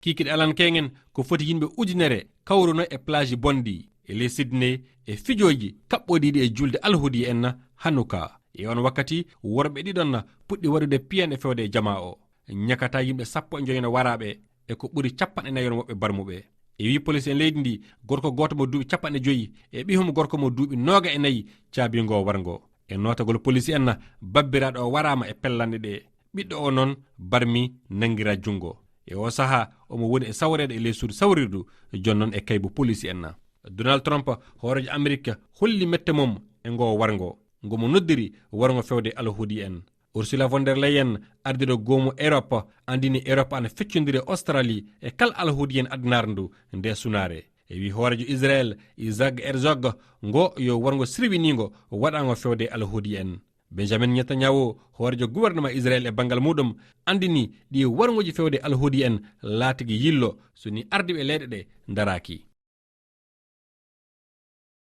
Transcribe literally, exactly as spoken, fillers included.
Kiikiɗe alankeeŋen ko foti yimɓe ujunere kawruno e plage bonndi e ley Sydney e fijooji kaɓɓodiiɗi e julde alhuudiyen Hanuka. E on wakkati, worɓe ɗiɗon puɗɗi waɗude piyan e fewde e jamaa o. Ñakata yimɓe sappo e njoyo no waraaɓe e ko ɓuri capanɗe nayi on woɓɓe barmuɓe. E wii poliisi en leydi ndi, gorko gooto mo duuɓi capanɗe joyi e ɓiyum gorko mo duuɓi nooga e nayi caabii ngoo warngo. E nootagol poliisi en, babbiraaɗo o waraama e pellanɗe ɗe. Ɓiɗɗo o noon barmi, nanngiraa junngo. E oo sahaa, omo woni e sawreede e ley suudu sawrirdu, jooni noon e kaybu poliisi en. Donald Trump, hooreejo Amerik, holli mette mum e ngoo warngo, ngo mo noddiri warngo fewde alhuudiyen. Ursula von der Leyen, ardiiɗo goomu Europe, anndini Europe ana feccondiri e Australie e kala alhuudiyen addunaare ndu nde sunaare. E wii hooreejo Israel, Isaac Herzog, ngo yo warngo sirwiniingo waɗaango fewde alhuudiyen. Benjamin Netanyahu, hooreejo gouvernement Israel e banngal muɗum, anndini ɗi warngooji fewde alhuudiyen laatigi yillo so ni ardiiɓe leyɗe ɗe ndaraaki.